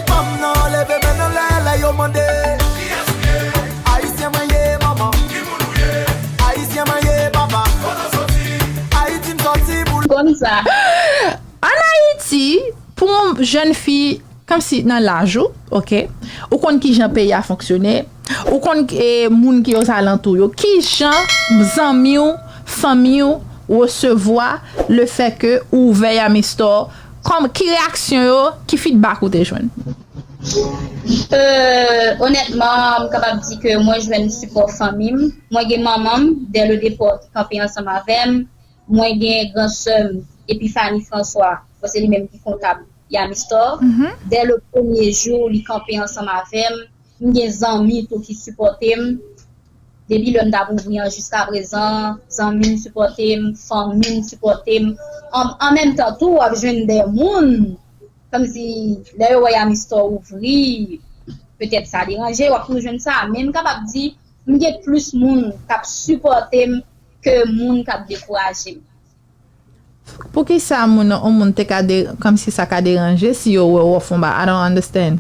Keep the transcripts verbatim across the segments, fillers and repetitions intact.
Fanm nan leve men nan lè, lè yo mande. Ayisyen mwen ye, manman. Ayisyen mwen ye, papa. Ayiti m sòti pou l. Kòmsa. Ann Ayiti, pou yon jèn fi, kòmsi nan laj ou, oke, ou konn kijan peyi a fonksyone, ou konn, e, moun ki ozalantou yo, kijan zanmi w, fanmi w resevwa lefètke ou ouvè Yami Store, kòm, ki reyaksyon yo, ki feedback ou te jwenn? Euh, onètman, m kapab di ke mwen jwenn sipò fanmi m. Mwen gen manman m, dès le départ, ki kanpe ansanm avè m. Mwen gen gran sè m, Epiphanie François, bon, se li menm ki kontab Yami Store. Dès le premye jou, li kanpe ansanm avè m. M gen zanmi tou ki sipòte m. Depi lè m t ap ouvri an jiska prezan, zanmi m sipòte m, fanmi m sipòte m. An, an menm tan tou, w ap jwenn de moun, kòmsi, lè yo wè Yami Store ouvri, petèt sa deranje, w ap toujou jwenn sa. Men m kapab di, m gen plis moun k ap sipòte m ke moun k ap dekouraje m. Poukisa moun, yon moun te ka de, kòmsi sa ka deranje si yo wè w off yon ba? I don't understand.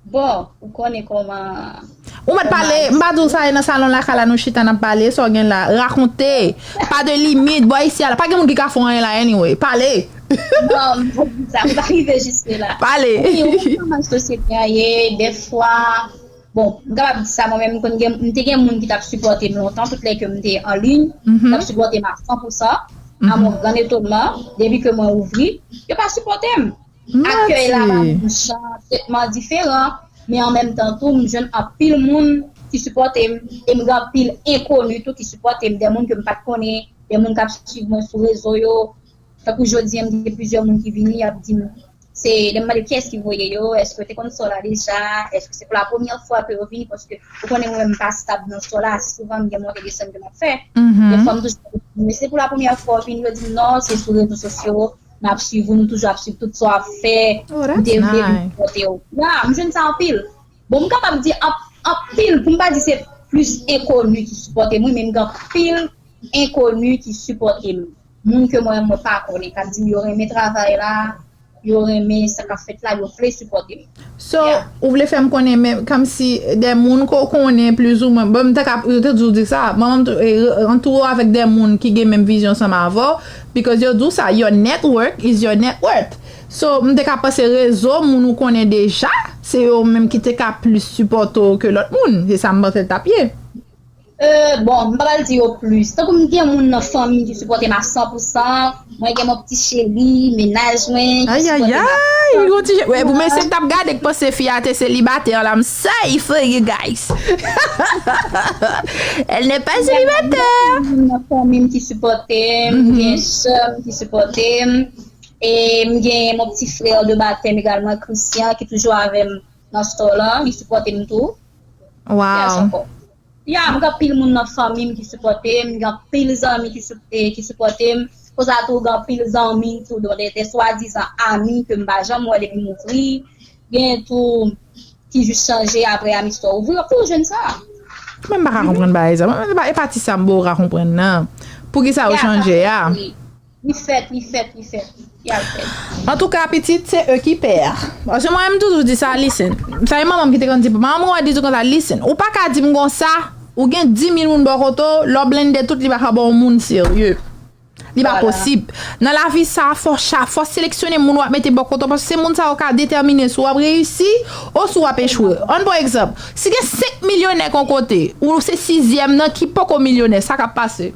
Bon, ou konnen kòman. Ou mèt pale, m pa di w sa, e nan salon lakay la nou chita n ap pale, sa w gen la, rakonte. Pa de limit, bò isi a la, pa gen moun ki ka fè w anyen la anyway. Pale. Non, m pa di sa, m pa rive jiske la. Pale. Wi, ou konn kòman sosyete a ye, dèfwa, bon, m kapab di sa, mwen menm, m konn gen, m te gen moun ki t ap sipòte m lontan, tout lè ke m te an liy, t ap sipòte m a san pou san, a mon gran etonman, depi ke mwen ouvri, yo pa sipòte m. Akèy la pa menm jan, tretman diferan, men an menm tan tou, m jwenn anpil moun ki sipòte m, e m gen anpil enkoni tou ki sipòte m, de moun ke m pa t konnen, de moun k ap swiv mwen sou rezo yo. Tankou jodi a, m gen plizyè moun ki vini, y ap di m, se, lè m mande kiyès ki voye yo, èske yo te konn Store la deja, èske se pou la premyè fwa ke yo vini, paske ou konnen mwen menm m pa stab nan Store la, ase souvan m gen monte desann ke m ap fè. Dèfwa m toujou ap di, men se pou la premyè fwa w vini, yo di m non, se sou rezo sosyo n ap swiv ou, nou toujou ap swiv tout sa w ap fè, nou te vle vin sipòte w. Ya, m jwenn sa anpil. Bon, m kapab di an-, anpil, pou m pa di se plis enkoni ki sipòte m, wi, men m gen anpil enkoni ki sipòte m. Moun ke mwen, mwen pa konnen, k ap di m yo renmen travay la, yo renmen sa k ap fèt la, yo vle sipòte m. So, ou vle fè m konnen, men, kòmsi de moun ke w konnen, plizoumwen, bon, m te ka, yo te toujou di sa, manman m tou, e, antoure w avèk de moun ki gen menm vizyon ansanm avè w, because yo di w sa, your network is your net worth. So, m te ka panse rezo moun ou konnen deja, se yo menm ki te ka plis sipòte w ke lòt moun. Se sa m panse l t ap ye. Euh, bon, m pa pral di yo plis. Tankou m gen moun nan fanmi m ki sipòte m a san pou san, mwen gen mon ti cheri, mennaj mwen ki sipòte m a san pou san. Ayayay, yon ti cheri. Wè, pou mesye k t ap gade k panse fi a te selibatè la, m sorry for you guys. Elle n'est pas célibataire. M gen moun nan fanmi m ki sipòte m, m gen sè m ki sipòte m, e m gen mon petit frère de baptême également, Christian, ki toujou avè m nan store lan, li sipòte m tou. Wow. Yes, ankò. Ya, m gen anpil moun nan fanmi m ki sipòte m, m gen anpil zanmi ki, sup- eh, ki sipòte m. Konsa tou, gen anpil zanmi tou, donk de, de swadizan ami ke m pa janm wè depi m ouvri. Gen tou ki jis chanje apre Yami Store ouvri, w ap toujou jwenn sa. Mwen m pa ka konprann bagay sa. Mwen, mwen, e pa ti sa m poko ka konprann nan. Poukisa yo chanje a? Li fèt, li fèt, li fèt. Li al fèt. Antouka, pitit, se e ki pè a. Paske mwen, m toujou di sa, listen. Sa e manman m ki te konn di, manman mwen di tou konsa, listen. Ou pa ka di m konsa, ou gen dis mil moun bò kote w, lè w blende tout, li pa ka ba w moun serye. Li pa posib. Nan lavi sa, fò cha, fò seleksyone moun w ap mete bò kote w, paske se moun sa yo ka detèmine si w ap reyisi ou si w ap echwe. Ann pran egzanp, si gen senk milyonè yon kote, ou se sizyèm nan ki poko milyonè, sa k ap pase?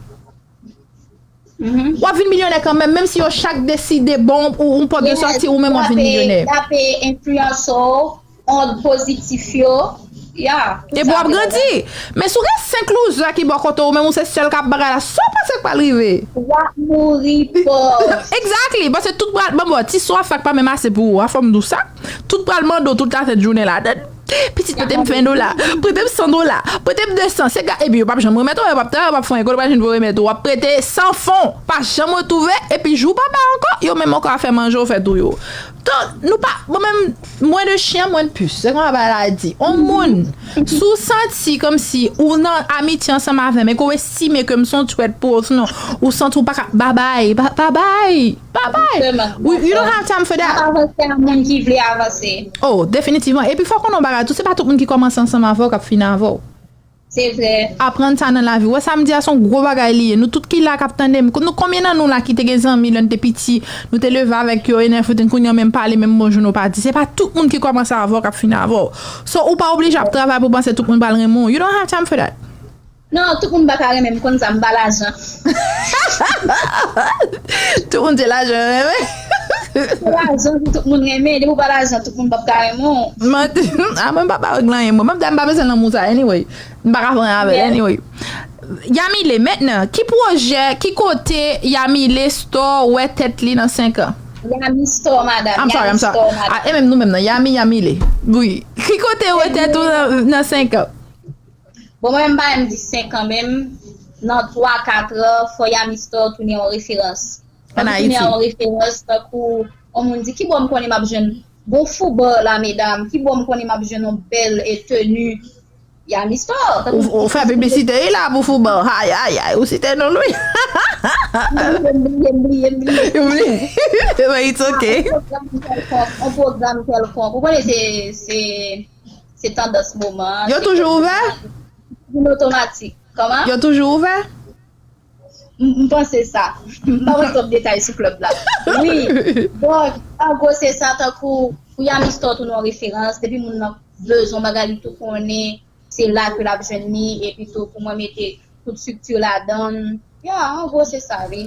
W ap vin milyonè kanmenm, menm si yo chak deside ba w yon pòt de sòti, ou menm w ap vin milyonè. Y ap enfliyanse w, ond pozitif yo. Ya. Epi w ap grandi. Men si w gen senk loser ki bò kote w, ou menm ou se sèl k ap bagay la, sa w panse k pral rive? W ap mouri pòv. Exactly, paske tout pral, bon, bon, ti swa fèk pa menm ase pou ou a, fò m di w sa. Tout pral mande w tout latèt jounen la. Pitit, prete m ven dola, prete m san dola, prete m de san, se ga, epi yo p ap janm remèt ou, yo p ap travay, yo p ap fè anyen, kote w pral jwenn pou remèt ou, w ap prete san fon, pa janm retwouve, epi jou w pa bay ankò, yo menm ankò a fè manje w fè tou yo. Donk, nou pa, mwen menm, mwen de chyen, mwen de pis. Se konsa bagay la di. On moun, si w santi kòmsi ou nan amitye ansanm avè m e ke w estime ke m se yon threat pou ou, sinon, ou santi w pa ka, babay, ba- babay, babay. Justement, you don't have time for that. Avanse a moun ki vle avanse. Oh, definitivman. Epi fò w konnen yon bagay tou, se pa tout moun ki kòmanse ansanm avè w k ap fini avè w. Se vre. Aprann sa nan lavi. Ou wè sa m di a se yon gwo bagay li ye. Nou tout ki la k ap tande m, nou konbyen nan nou la ki te gen zanmi lè n te piti, nou te leve avèk yo, e nan fouten kounye a menm pale, menm bonjou nou pa di. Se pa tout moun ki kòmanse avè w k ap fini avè w. So, ou pa oblije ap travay pou panse tout moun pral renmen w. You don't have time for that. Non, tout moun pa ka renmen m, konn sa, m pa lajan. Tout moun se lajan renmen. Se lajan ki tout moun renmen, depi w pa lajan, tout moun p ap ka renmen w. Manti, a mwen m pa pa regle anyen, mwen. Mwen m di m pa bezwen lanmou sa, anyway. M pa ka fè anyen avè l, anyway. Yamile, mentnan, ki pwojè, ki kote Yamile Store wè tèt li nan senk an? Yami Store, madam. I'm sorry, I'm sorry. Ah, e menm nou menm nan, Yami, Yamile. Wi. Ki kote w wè tèt ou nan, nan senk an? Bon, mwen menm, m pa menm di senk an menm, nan twa, kat an, fò Yami Store tounen yon referans. Fò li tounen yon referans, tankou yon moun di, "Ki bò m konnen m ap jwenn bon fouba la, medam? Ki bò m konnen m ap jwenn yon bèl, e, teni Yami Store?" Ou, ou fè piblisite wi la pou fouba. Ay, ay, ay, ou site non l wi. M bliye, m bliye, m bliye, m bliye. But it's okay. Yon pwogram kèlkonk, yon pwogram kèlkonk. Ou konnen se, se, se tandans moman an. Yo toujou ouvè? Vin otomatik. Kòman? Yo toujou ouvè? M, m panse sa. M pa wè twòp detay sou klèb la. Wi. Bon, an gwo, se sa, tankou pou Yami Store tounen yon referans, depi moun nan bezwen yon bagay, li tou konnen, se la ke l ap jwenn li, epi tou pou mwen mete tout estrikti ladan l. Ya, an gwo, se sa, wi.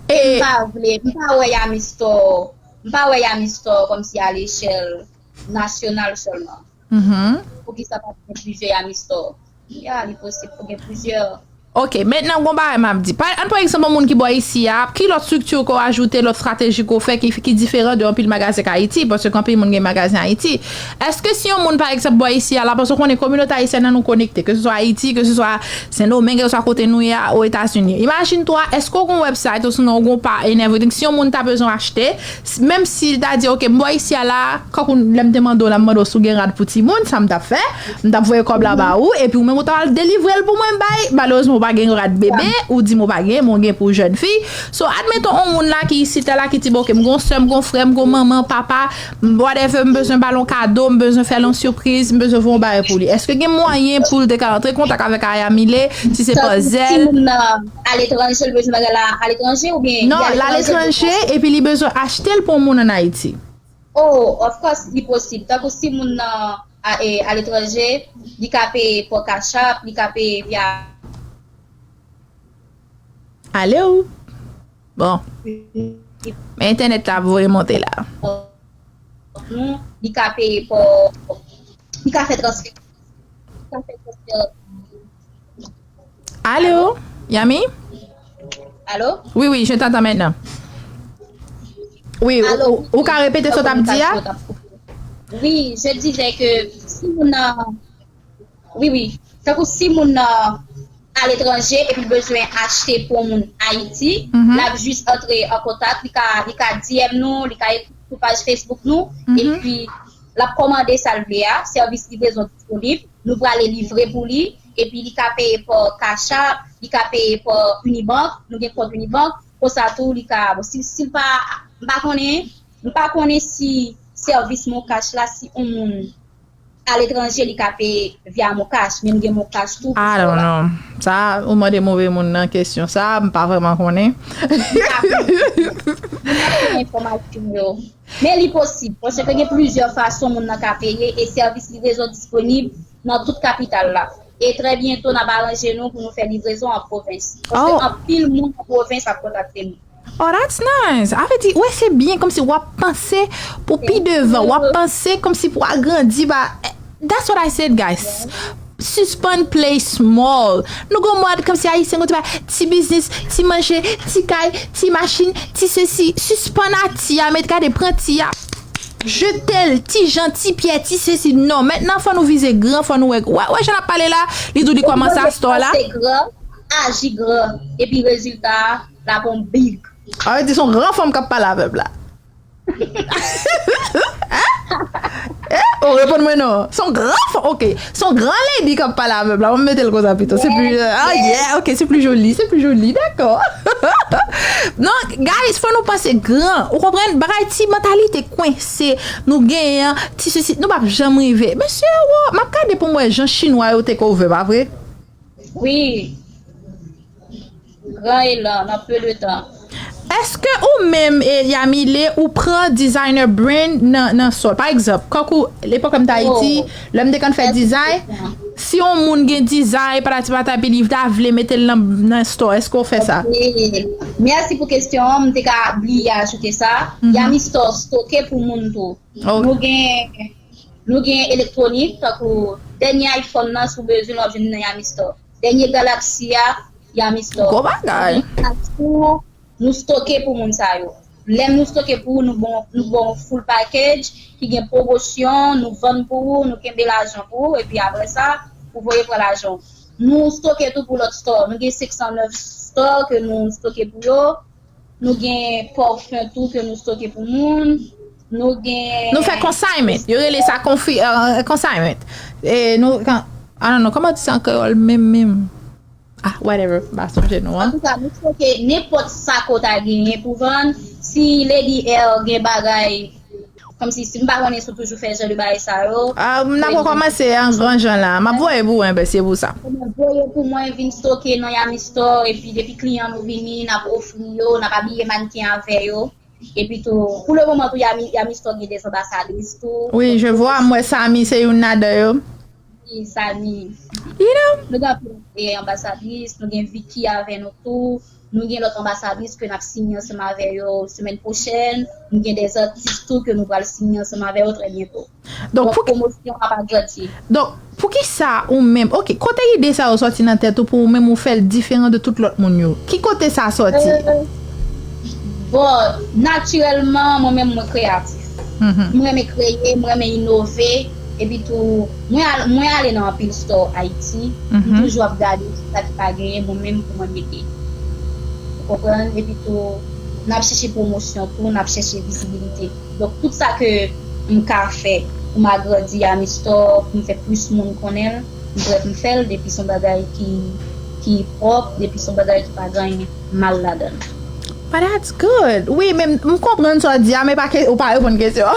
E m pa vle, m pa wè Yami Store, m pa wè Yami Store kòmsi a lechèl nasyonal sèlman. Poukisa pa gen plizyè Yami Store? Ya, li posib pou gen plizyè. Ok, mentnan gon bagay m ap di. Pa, ann pran egzanp yon moun ki bò isi a, ki lòt estrikti ke w ajoute, lòt estrateji ke w fè ki, ki diferan de anpil magazen k Ayiti, paske anpil moun gen magazen Ayiti. Èske si yon moun, pa egzanp, bò isi a la, paske w konnen kominote ayisyèn nan nou konekte, ke se swa Ayiti, ke se swa Sendomeng, ke se swa kote nou ye a, Ozetazini. Imajine twa, èske w gon website, osinon w gon pa, and everything, si yon moun ta bezwen achte, S- menm si l ta di, "Ok, m bò isi a la, kankou lè m te mande w la, m mande w si w gen rad pou timoun, sa m t ap fè, m t ap voye kòb la ba ou, epi ou menm ou ta al delivre l pou mwen bay." Malerezman, ou pa gen rad bebe, ou di m ou pa gen, men w gen pou jèn fi. So, admeton, on moun la ki isit la, ki di, "Bon, ok, m gon sè, m gon frè, m gon manman, papa, m- whatever, m bezwen ba l on kado, m bezwen fè l on sipriz, m bezwen voye on bagay pou li." Èske gen mwayen pou l te ka rantre kontak avèk Ayamile, si se pa Zelle? Timoun nan aletranje, l bezwen bagay la aletranje oubyen li aletranje, epi li bezwen achte l pou yon moun ann Ayiti? Oh, of course, li posib. Tankou si moun nan a- e, aletranje, li ka peye pa Cash App, li ka peye via Alo? Bon. Men entènèt la ap voye monte la. Nou, li ka peye pa, li ka fè transfè. Li ka fè transfè. Alo? Yami? Allô? Oui, oui, je t'entends maintenant. Oui, ou, ou, ou ka repete sa w t ap di a? Oui, je disais que si moun nan, oui, oui, tankou si moun nan aletranje epi l bezwen achte pou yon moun Ayiti, l ap jis antre an kontak, li ka, li ka D M nou, li ka ekri sou paj Facebook nou, epi l ap kòmande sa l vle a, sèvis livrezon disponib, nou prale livre pou li, epi li ka peye pa Cash App, li ka peye pa Unibank, nou gen kont Unibank, konsa tou li ka, bon, si, si l pa, m pa konnen, m pa konnen si sèvis MonCash la, si yon moun aletranje, li ka peye via MonCash, men m gen MonCash tou pou sa. I don't know. Sa, ou mande move moun nan kesyon sa, m pa vrèman konnen. M pa konnen. M pa konnen enfòmasyon yo. Men li posib, paske gen plizyè fason moun nan ka peye e sèvis livrezon disponib nan tout kapital la. E trè byento, n ap aranje nou pou nou fè livrezon an pwovens. Paske anpil moun nan pwovens ap kontakte nou. Oh, that's nice. A vle di, wè, se byen, kòmsi w ap panse pou pi devan, w ap panse kòmsi pou agrandi, ba, that's what I said, guys. Sispann play small. Nou gon mòd kòmsi Ayisyen gon ti ba, ti biznis, ti manje, ti kay, ti machin, ti sesi. Sispann a ti a, met gade, pran ti a. Jete l, ti Jan, ti Pyè, ti sesi. Non, mentnan fò nou vize gran, fò nou wè, wè, wè jan n ap pale la, li di w li kòmanse a store la. Panse gran, aji gran, epi rezilta a, l ap on big. A vle di se yon gran fanm k ap pale avè m la. Eh, ou reponn mwen non. Se yon gran, ok. Se yon gran lady k ap pale avè m la. Mwen mete l konsa pito. Se pli, ah yeah, ok, se pli joli, se pli joli, dakò. Non, guys, fò nou panse gran. Ou konprann? Bagay ti mantalite kwense nou genyen an, ti sesi, nou p ap janm rive. Mesye, wo, m ap gade pou m wè jan chinwa yo te ka ouvè, pa vre? Wi. Gran elan, nan pe de tan. Èske ou menm, eh, Yamile, ou pran designer brand nan, nan sòl? Pa egzanp, kankou lepòk lè m t Ayiti, lè m te konn fè dizay, si yon moun gen dizay, patati patata, epi li ta vle mete l nan, nan store, èske w fè sa? Mèsi pou kesyon an, m te ka bliye ajoute sa. Yami Store stoke pou moun tou. Nou gen nou gen elektwonik, tankou dènye iPhone nan, si w bezwen l, w ap jwenn li nan Yami Store. Dènye Galaxy a, Yami Store. Gwo bagay. Nou stoke pou moun sa yo. Lè nou stoke pou ou, nou bon nou bon full package ki gen pwomosyon, nou vann pou ou, nou kenbe lajan pou ou, epi apre sa, ou voye pran lajan w. Nou stoke tou pou lòt store. Nou gen senk san nèf store ke nou stoke pou yo. Nou gen pòfin tou ke nou stoke pou moun. Nou gen. Nou fè consignment. Yo rele sa consignment. E nou, I don't know, kòman di sa an kreyòl menm menm? Ah, whatever, m pa sonje non an. Antouka, nou stoke nenpòt sa ke w ta genyen pou vann. Si Lady L gen bagay, kòmsi, si m pa konnen si w toujou fè jan de bagay sa yo. Ah, m nan poko kòmanse an gran jan la. M ap voye pou ou, enben, se pou sa. Voye pou mwen, vin stoke nan Yami Store, epi depi kliyan nou vini, n ap ofri yo, n ap abiye mannken avè yo. Epi tou, pou le moman tou, Yami, Yami Store gen de anbasadris tou. Wi, je vois, m wè Samy se youn ladan yo. Wi, Samy. You know? Nou gen anpil anbasadris, nou gen Vicky avè nou tou. Nou gen lòt anbasadris ke n ap siyen ansanm avè yo semèn pwochèn. Nou gen de atis tou ke nou pral siyen ansanm avè yo trè byento. Donk, pou, pwomosyon ap agrandi. Donk, poukisa ou menm, ok, kote ide sa yo sòti nan tèt ou pou ou menm ou fè l diferan de tout lòt moun yo? Ki kote sa sòti? Bon, natirèlman, mwen menm mwen kreyatif. M renmen kreye, m renmen inove, epi tou, mwen al, mwen ale nan anpil store Ayiti, m toujou ap gade sa ki pa genyen, mwen menm pou mwen mete. Ou konprann? Epi tou, n ap chèche pwomosyon tou, n ap chèche vizibilite. Donk, tout sa ke m ka fè pou m agrandi Yami Store, pou m fè plis moun konnen l, m prè pou m fè l, depi se yon bagay ki, ki pwòp, depi se yon bagay ki pa gen mal ladan l. But that's good. Wi, men m konprann sa w di a, men pa ke, ou pa reponn kesyon.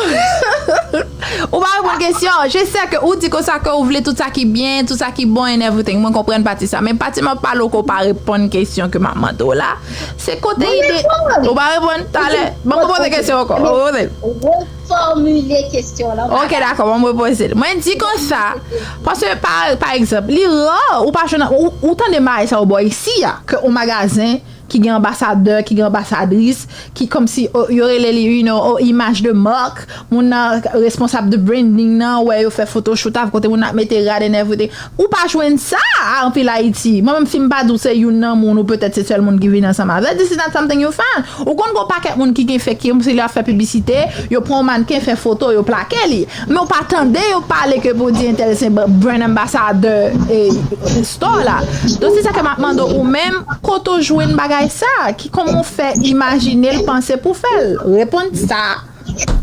Ou pa reponn kesyon. Je sais que ou di konsa ke ou vle tout sa ki byen, tout sa ki bon and everything. Mwen konprann pati sa. Men pati m ap pale w ke w pa reponn kesyon ke m ap mande w la. Se kote ide. Ou pa reponn? Talè. Ban mwen poze kesyon ankò. Ban mwen poze l. Refòmile kesyon lan. Ok, dakò, ban mwen poze l. Mwen di konsa, paske, pa, pa egzanp, li ra, ou pa jwenn, ou, ou tande bagay sa yo bò isi a, ke yon magazen ki gen anbasadè, ki gen anbasadris, ki kòmsi, o, yo rele li, you know, o, imaj de mak, moun nan responsab de branding nan, wè yo fè photoshoot avè kote moun nan ap mete rad and everything. Ou pa jwenn sa anpil Ayiti. Mwen menm si m pa di w se youn nan moun ou petèt se sèl moun ki vini ansanm avè l, this is not something you find. Ou konn gen yon pakèt moun ki gen fè ki kòmsi lè y ap fè piblisite, yo pran yon mannken, fè foto, yo plake li. Men ou pa tande yo pale ke pou di entèl se brand anbasadè e store la. Donk se sa ke m ap mande w, ou menm, kote w jwenn bagay sa? Ki kòman w fè imajine l, panse pou fè l? Reponn sa.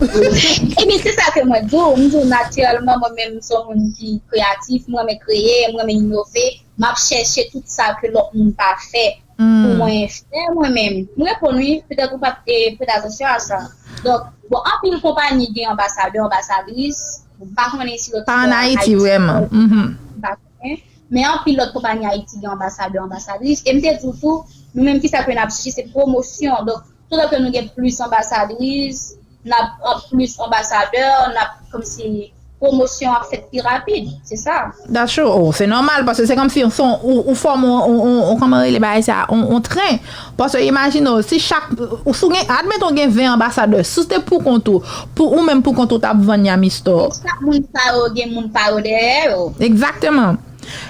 Ebyen, se sa ke mwen di w. M di w natirèlman, mwen menm, m se yon moun ki kreyatif, m renmen kreye, m renmen inove. M ap chèche tout sa ke lòt moun pa fè pou mwen fè mwen menm. M reponn wi, petèt ou pa t, eh, prete atansyon a sa. Donk, bon, anpil konpayi gen anbasadè, anbasadris. M pa konnen si lòt. Pa ann Ayiti vrèman. M pa konnen. Men anpil lòt konpayi Ayiti gen anbasadè, anbasadris. E m te di w tou, nou menm ki sa ke n ap chèche, se pwomosyon. Donk, toutan ke nou gen plis anbasadris, n ap, ap plis anbasadè, n ap kòmsi pwomosyon ap fèt pi rapid, se sa. That's true. Oh, se nòmal, paske se kòmsi se yon, ou, ou fòme yon, yon, yon, yon, kòman rele bagay sa, yon, yon tren. Paske imajine w, si chak, ou, si w gen, admeton w gen ven anbasadè, si w te pou kont ou, pou ou menm pou kont ou t ap vann Yami Store. Chak moun sa yo gen moun pa yo dèyè yo. Egzakteman.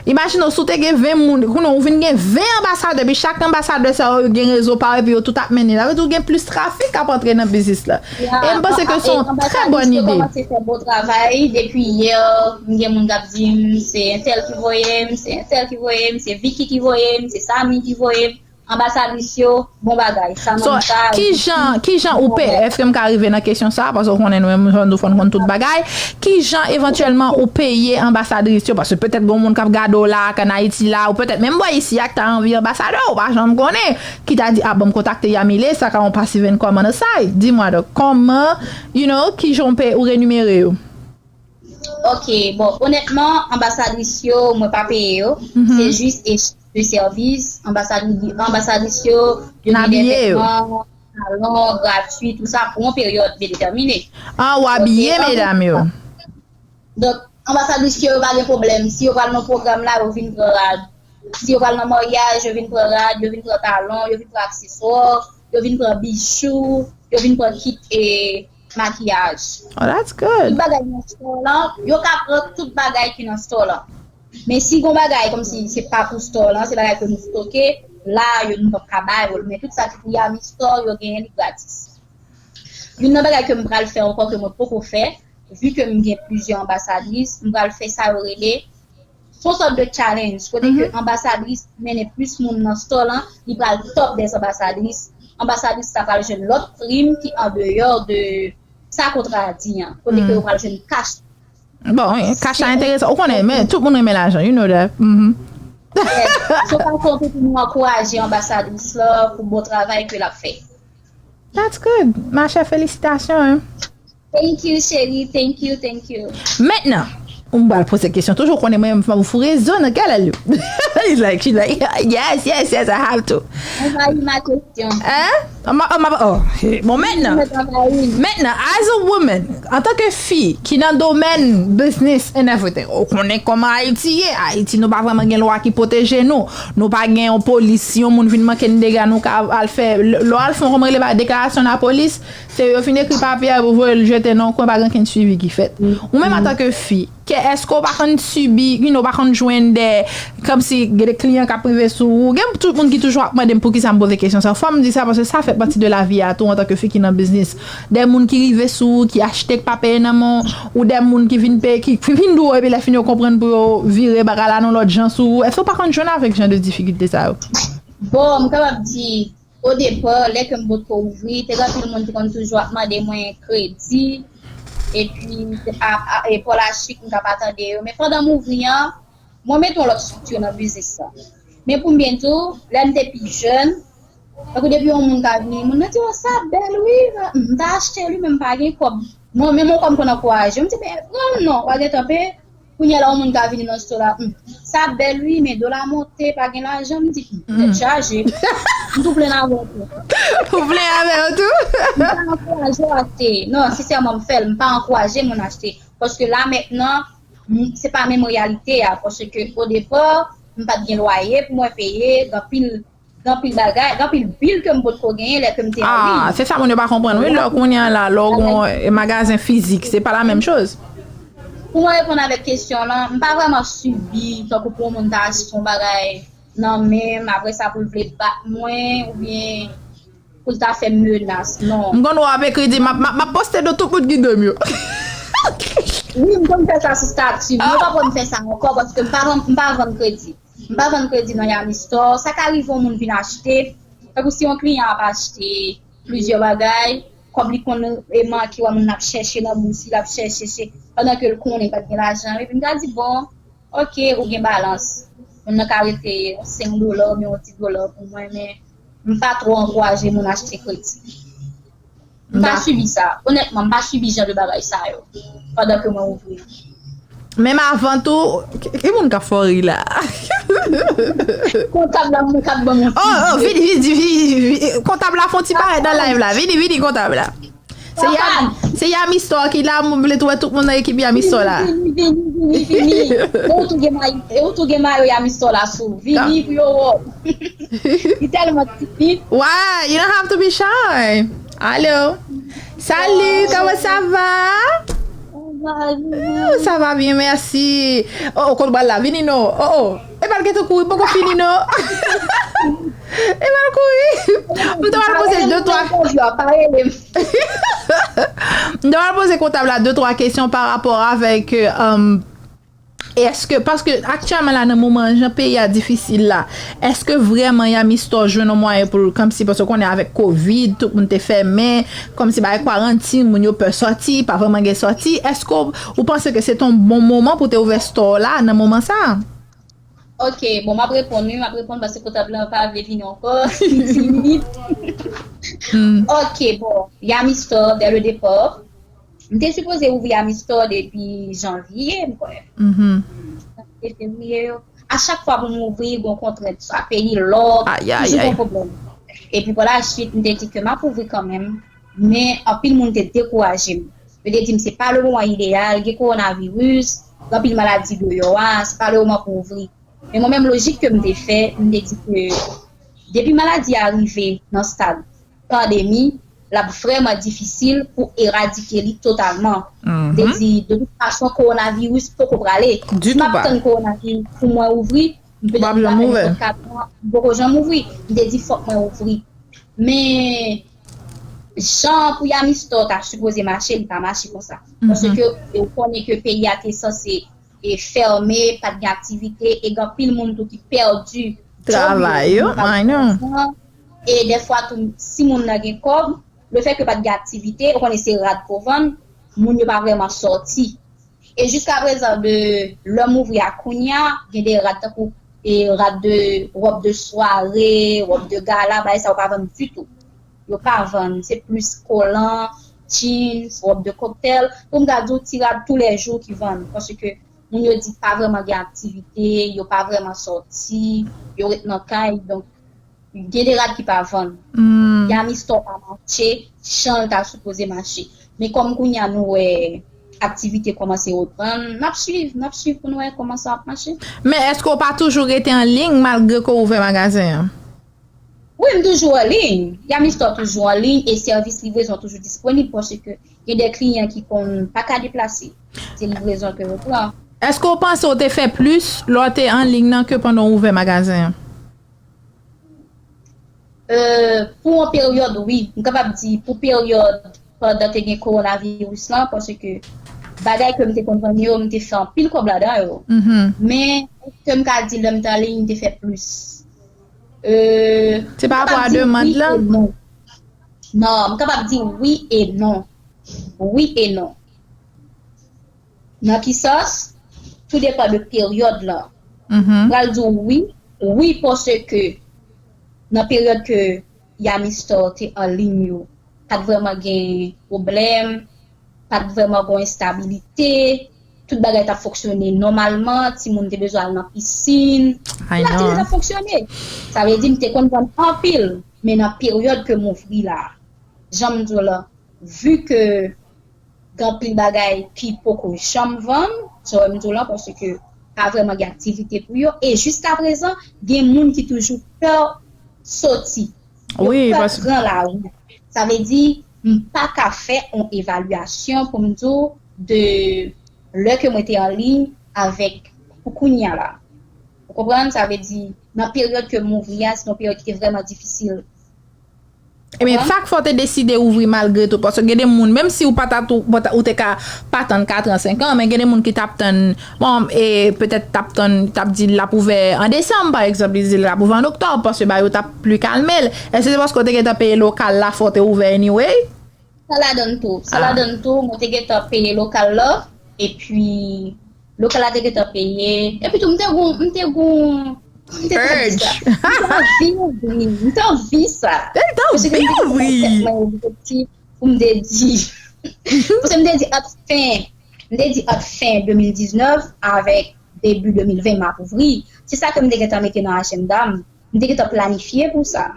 Imajine w, si w te gen ven moun, kounye a ou vin gen ven anbasadè, epi chak anbasadè sa yo, yo gen rezo pa yo, epi yo tout ap mennen. Sa vle di ou gen plis trafik k ap antre nan biznis la. E m panse ke se yon trè bòn ide. Anbasadris yo kòmanse fè bon travay. Depi yè, m gen moun k ap di m, se entèl ki voye m, se entèl ki voye m, se Vicky ki voye m, se Samy ki voye m. Anbasadris yo, bon bagay. Sa So, moun sa, kijan kijan ou peye? Èske m ka rive nan kesyon sa? Paske w konnen nou menm, jan nou fòn konn tout bagay. Kijan evantyèlman ou peye anbasadris yo? Paske petèt gen moun k ap gade w la, k ann Ayiti la, ou petèt menm bò isi a k ta anvi anbasadè, ou pa janm konnen. Ki ta di, ah, bon, m kontakte Yamile, sa ka yon passive income on the side. Di mwa donk, kòman, you know, kijan ou peye, ou renimere yo? Ok, bon, onètman, anbasadris yo, mwen pa peye yo. Se jis echanj de sèvis. Anbasadris, anbasadris yo, yo N abiye yo. Salon gratwi, tou sa, pou yon peryòd bien detèmine. Ah, ou abiye medam yo. Donk, anbasadris yo pa gen pwoblèm. Si yo pral nan pwogram la, yo vin pran rad. Si yo pral nan maryaj, yo vin pran rad, yo vin pran talon, yo vin pran akseswa, yo vin pran bijou, yo vin pran kit e makiyaj. Oh, that's good. Tout bagay nan store lan, yo ka pran tout bagay ki nan store lan. Men si gon bagay kòmsi se pa pou store lan, se bagay ke nou stoke, la yo nou p ap ka ba yo l. Men tout sa ki pou Yami Store, yo genyen li gratis. Youn nan bagay ke m pral fè ankò ke mwen poko fè, vi ke m gen plizyè anbasadris, m pral fè sa yo rele se yon sòt de challenge, kote ke anbasadris mennen plis moun nan store lan, li pral top des anbasadris. Anbasadris sa pral jwenn lòt prim ki andeyò de sa kontra a di an, kote ke yo pral jwenn cash. Bon, wi, cash la enteresan. Ou konnen, men tout moun renmen lajan, you know that. Mhm. Se yon fason tou pou nou ankouraje anbasadris la pou bon travay ke l ap fè. That's good. Ma chère, felisitasyon, hein. Thank you, chérie. Thank you, thank you. Mentnan, ou m pral poze kesyon. Toujou konnen mwen, m fou rezo nan kè lè. He's like, she's like, yes, yes, yes, I have to. Anvayi ma kesyon. Hein? Ama, ama, oh, bon, mentnan. Mèt anvayi. Mentnan, as a woman, antanke fi ki nan domèn business and everything, ou konnen kòman Ayiti ye. Ayiti, nou pa vrèman gen lwa ki pwoteje nou. Nou pa gen yon polis. Si yon moun vin manke n dega, nou ka al fè, lè w al fè yon, kòman rele, deklarasyon nan polis, se yo fin ekri papye a, yo voye l jete nan yon kwen, pa gen okenn swivi ki fèt. Ou menm, antanke fi, ke, èske w pa konn sibi, you know, w pa konn jwenn de, kòmsi gen de kliyan k ap rive sou ou? Gen tout moun ki toujou ap mande m poukisa m poze kesyon sa. Fò m di sa, paske sa fè pati de lavi a tou, antanke fi ki nan biznis. De moun ki rive sou ou, ki achte k pa peye nan men w, ou de moun ki vin peye, ki fin di w, epi lè fini yo konprann pou yo vire bagay la nan lòt jan sou ou. Èske w pa konn jwenn avèk jan de difikilte sa yo? Bon, m kapab di, o depa, lè ke m potko ouvri, te gen anpil moun ki konn toujou ap mande mwen kredi, epi a, a, e pòl a chik, m ka pa tande yo. Men pandan m ouvri an, mwen mete yon lòt estrikti nan biznis la. Men pou m byen di w, lè m te pi jèn, tankou depi yon moun ka vini, moun nan di, "Oh, sa bèl, wi." M ta achte li, men m pa gen kòb. Mwen menm, yon kòb m konn ankouraje. M di, "Men, pran l non, w a gentan peye." Kounye a la, yon moun ka vini nan store la, "Hmm, sa bèl, wi, men dola monte, pa gen lajan." M di, "Hmm, tèt chaje." M tou plenn avè w tou. Ou plenn avè yo tou? M pa ankouraje w achte. Non, sensèman, m fè l. M pa ankouraje moun achte. Paske la, mentnan, m- se pa menm reyalite a. Paske o depa, m pa t gen lwaye pou mwen peye, gen anpil, gen anpil bagay, gen anpil bil ke m potko genyen lè ke m te anvi. Ah, se sa moun yo pa konprann, wi. Lè kounye a la, lè w gen yon magazen fizik, se pa la menm choz. Pou mwen reponn avèk kesyon lan, m pa vrèman sibi, tankou pou yon moun ta achte yon bagay nan men m, apre sa pou l vle bat mwen, oubyen pou l ta fè m menas, non. M konn wè w ap ekri di, "M ap, m ap, m ap poste do tout moun ki de m yo." Wi, m konn fè sa sou stati. Mwen pa konn fè sa ankò paske m pa vann, m pa vann kredi. M pa vann kredi nan Yami Store. Sa ka rive yon moun vin achte. Tankou si yon kliyan ap achte plizyè bagay, kòb li konn e manke, wè moun nan ap chèche nan bous li, l ap chèche, chèche, pandan ke l konnen pa t gen lajan. Epi m ka di, "Bon, ok, ou gen balans." Moun nan ka rete yon senk dola oubyen yon ti dola pou mwen, men m pa twò ankouraje moun achte kredi. M pa sibi sa. Onètman, m pa sibi jan de bagay sa yo pandan ke mwen ouvri. Menm avan tou, ki, ki moun k ap fè w ri la? Kontab la, mwen k ap ban mwen. Oh, oh, vini, vini, vini, vini. Kontab la fè yon ti parèt nan live la. Vini, vini, kontab la. Se Yam, se Yami Store ki la, mwen vle tou wè tout moun nan ekip Yami Store la. Vini, vini, vini, vini, vini. Ou tou gen may-, ou tou gen mayo Yami Store la sou. Vini pou yo wè w. Li tèlman timid. Why? You don't have to be shy. Alo. Salut, comment ça va? Oh, ça va bien, merci. Oh, oh, kote w pral la, vini non. Oh, oh. E pa l gentan kouri, poko fini non. E pa l kouri. M te pral poze de twa. M te pral poze kontab la de twa kesyon pa rapò avèk, euh, Èske, paske aktyèlman la, nan moman jan peyi a difisil la, èske vrèman Yami Store jwenn yon mwayen pou l, kòmsi, paske w konnen avèk kovid, tout moun te fèmen, kòmsi bagay kwarantin, moun yo pè sòti, pa vrèman gen sòti, èske w, ou panse ke se te yon bon moman pou te ouvè store la nan moman sa a? Ok, bon, m ap reponn wi, m ap reponn paske pòtab lan pa vle vini ankò, li timid. Ok, bon, Yami Store, dès le départ, m te sipoze ouvri Yami Store depi janvye, m kwè. Janvye, fevriye yo. A chak fwa pou m ouvri, gon kontrent, swa peyi lòk, toujou gon pwoblèm. Epi pa la swit, m te di ke m ap ouvri kanmenm, men anpil moun te dekouraje m. Yo te di m se pa le moman ideyal, gen kowonaviris, gen anpil maladi deyò a, se pa le moman pou ouvri. Men mwen menm lojik ke m te fè, m te di ke depi maladi a rive nan stad pandemi, l ap vrèman difisil pou eradike li totalman. M te di, de tout fason, kowonaviris poko prale. Si m ap tann kowonaviris pou mwen ouvri, m petèt m pa fè nenpòt kat mwa, m poko janm ouvri. M te di fòk mwen ouvri. Men jan pou Yami Store ta sipoze mache, li pa mache konsa. Paske ou konnen ke peyi a te sanse e fèmen, pa t gen aktivite, e gen anpil moun tou ki pèdi travay yo, e dèfwa tou, si moun nan gen kòb, lefètke pa t gen aktivite, ou konnen se rad pou vann, moun yo pa vrèman sòti. E jiskaprezan, de lè m ouvri a kounye a, gen de rad tankou e rad de, wòb de sware, wòb de gala, bagay sa yo pa vann ditou. Yo pa vann, se plis kolan, jeans, wòb de cocktail. Pou m ka di w, ti rad toulèjou ki vann. Paske moun yo di pa vrèman gen aktivite, yo pa vrèman sòti, yo ret nan kay. Donk, gen de rad ki pa vann. Yami Store pa mache jan l ta sipoze mache. Men kòm kounye a nou wè aktivite kòmanse reprann, n ap swiv, n ap swiv pou n wè kòman sa ap mache. Men èske w pa toujou rete an liy malgre ke w ouvè magazen an? Wi, m toujou an liy. Yami Store toujou an liy e sèvis livrezon toujou disponib paske gen de kliyan ki konn pa ka deplase. Se livrezon ke yo pran. Èske w panse w te fè plis lè w te an liy nan ke pandan w ouvè magazen an? Pou yon peryòd, wi. M kapab di pou peryòd pandan te gen kowonaviris lan, paske bagay ke m te konn vann yo, m te fè anpil kòb ladan yo. Men, ke m ka di lè m t an liy, m te fè plis. Se pa rapò a demann lan? Non, m kapab di wi e non. Wi e non. Nan ki sans? Tou depann de peryòd lan. M pral di w wi, wi paske nan peryòd ke Yami Store te an liy yo, pa t vrèman gen pwoblèm, pa t vrèman gen estabilite, tout bagay t ap fonksyone nòmalman, timoun te bezwen al nan pisin, tout aktivite t ap fonksyone. Sa vle di m te konn vann anpil, men nan peryòd ke m ouvri la, jan m di w lan, vi ke gen anpil bagay ki poko janm vann, jan wè m di w lan, paske pa vrèman gen aktivite pou yo, e jiskaprezan, gen moun ki toujou pè soti. Yo pè pran lari. Sa vle di, m pa ka fè yon evalyasyon pou m di w de lè ke mwen te an liy avèk pou kounye a la. Ou konprann? Sa vle di, nan peryòd ke m ouvri a, se yon peryòd ki te vrèman difisil. Ebyen, sa k fè w te deside ouvri malgre tou, paske gen de moun, menm si w pa ta tou, ou te ka pa tann kat an, senk an, men gen de moun ki t ap tann, bon, e petèt t ap tann, t ap di l ap ouvè an desanm, pa egzanp, li di l ap ouvè an oktòb, paske bagay yo t ap pli kalme l. Èske se paske w te gentan peye lokal la fè w te ouvè anyway? Sa ladann tou. Sa ladann tou, mwen te gentan peye lokal la, epi lokal la te gentan peye, epi tou, m te gon, m te gon, m te ta di sa. M te anvi ouvri, m te anvi sa. Paske m te gen kèk mwen objektif pou m te di, paske m te di ant fen, m te di ant fen de mil diznèf avèk debi de mil ven m ap ouvri. Se sa ke m te gentan mete nan ajanda m. M te gentan planifye pou sa.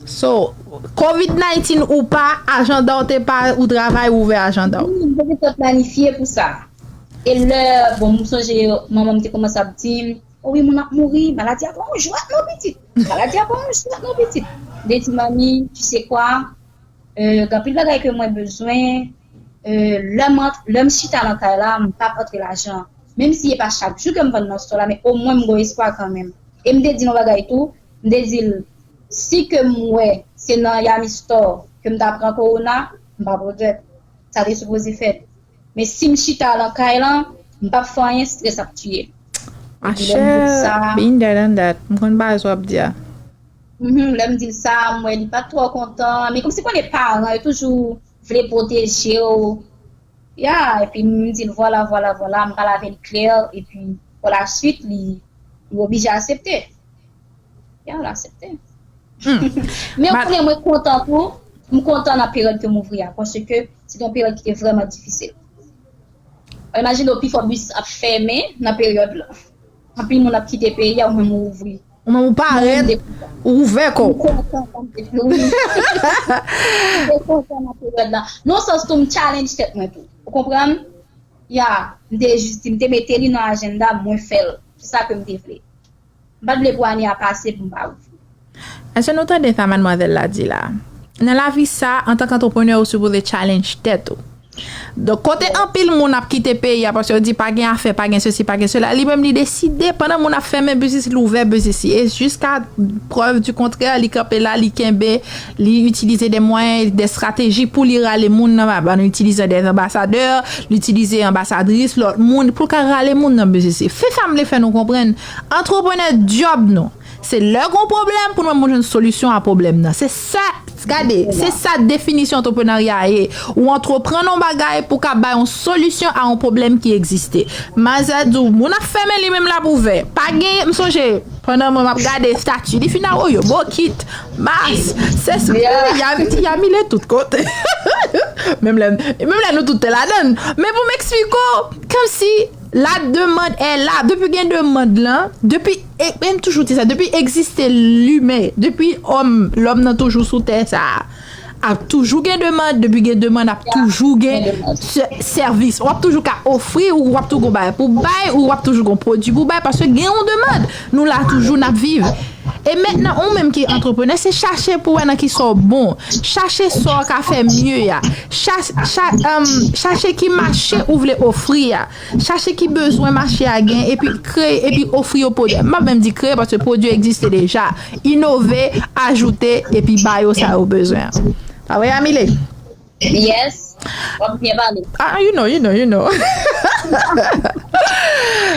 So, kovid nineteen ou pa, ajanda w te pa, ou travay, ou ouvè ajanda w. Wi, m te gentan planifye pou sa. E lè, bon, m sonje manman m te kòmanse ap di m, o wi, moun ap mouri, maladi a pa yon jwèt non pitit. Maladi a pa yon jwèt non pitit. M te di, manmi, tu sais quoi? Euh, gen anpil bagay ke mwen bezwen. Euh, lè m, lè m chita nan kay la, m p ap antre lajan. Menm si e pa chak jou ke m vann nan store la, men omwen m gon espwa kanmenm. E m te di l yon bagay tou, m te di l, si ke m wè se nan Yami Store ke m ta pran kowona, m p ap regrèt. Sa te sipoze fèt. Men si m chita nan kay lan, m p ap fè anyen, strès ap tiye m. Epi lè m di l sa, Machè, been there, done that. M konn bagay sa w ap di a. Mhm, lè m di l sa, m wè li pa t twò kontan. Men kòmsi konnen paran, yo toujou vle pwoteje w. Ya, epi m di l, vwala, vwala, vwala, m pale avè l klè, epi pou la swit, li, li oblije aksepte. Ya, l aksepte. Men ou konnen, mwen kontan tou, m kontan nan peryòd ke m ouvri a, paske se te yon peryòd ki te vrèman difisil. Imajine w, pifò bis ap fèmen nan peryòd lan. Anpil moun ap kite peyi a, ou menm ou ouvri. Ou menm ou parèt, ou ouvè kò w. M kontan, m te, wi. M te kontan nan peryòd la. Nan sans tou, m challenge tèt mwen tou. Ou konprann? Ya, m te jis di, m te mete li nan ajanda, mwen fè l. Se sa ke m te vle. M pa t vle pou ane a pase pou m pa ouvri. Èske nou tande sa madmwazèl la di la? Nan lavi sa, antank antreprenè, ou sipoze challenge tèt ou. Donk, kote anpil moun ap kite peyi a paske yo di pa gen afè, pa gen sesi, pa gen sela, li menm li deside, pandan moun ap fèmen biznis, li ouvè biznis li. E jiska prèv di kontrè, li kanpe la, li kenbe, li itilize de mwayen, de estrateji pou li rale moun nan, an itilizan de anbasadè, li itilize anbasadris, lòt moun, pou l ka rale moun nan biznis li. Se sa m vle fè nou konprann. Antreprenè, djòb nou, se lè gon pwoblèm pou nou jwenn solisyon a pwoblèm nan. Se sa, gade, se sa definisyon antreprenarya a ye. Ou antreprann yon bagay pou ka bay yon solisyon a yon pwoblèm ki egziste. Manzè di w, moun ap fèmen, li menm l ap ouvè. Pa gen, m sonje, pandan mwen m ap gade estati, li fin a Oyo, Bokit, Mas, Sesre, Yamile tout kote. Menm lè, menm lè nou tout te ladann. Men pou m eksplike w, kòmsi la demande est là. Depi gen demande lan, depi, e, e m toujou di sa, depi egziste limen, depi òm, lòm nan toujou sou tè sa a, ap toujou gen demande, depi gen demande, ap toujou gen sè-, sèvis. W ap toujou ka ofri, ou w ap toujou gon bagay pou bay, ou w ap toujou gon pwodui pou bay, paske gen yon demande. Nou la toujou, n ap viv. E mentnan, ou menm ki antreprenè, se chache pou wè nan ki sa w bon. Chache sa w ka fè mye a. Cha-, cha-, um, chache ki mache ou vle ofri a. Chache ki bezwen mache a gen, epi kreye, epi ofri yo pwodui. M p ap menm di kreye, paske pwodui egziste deja. Inove, ajoute, epi ba yo sa yo bezwen an. Pa vre, Yamile? Yes. W ap byen pale. Ah, you know, you know, you know.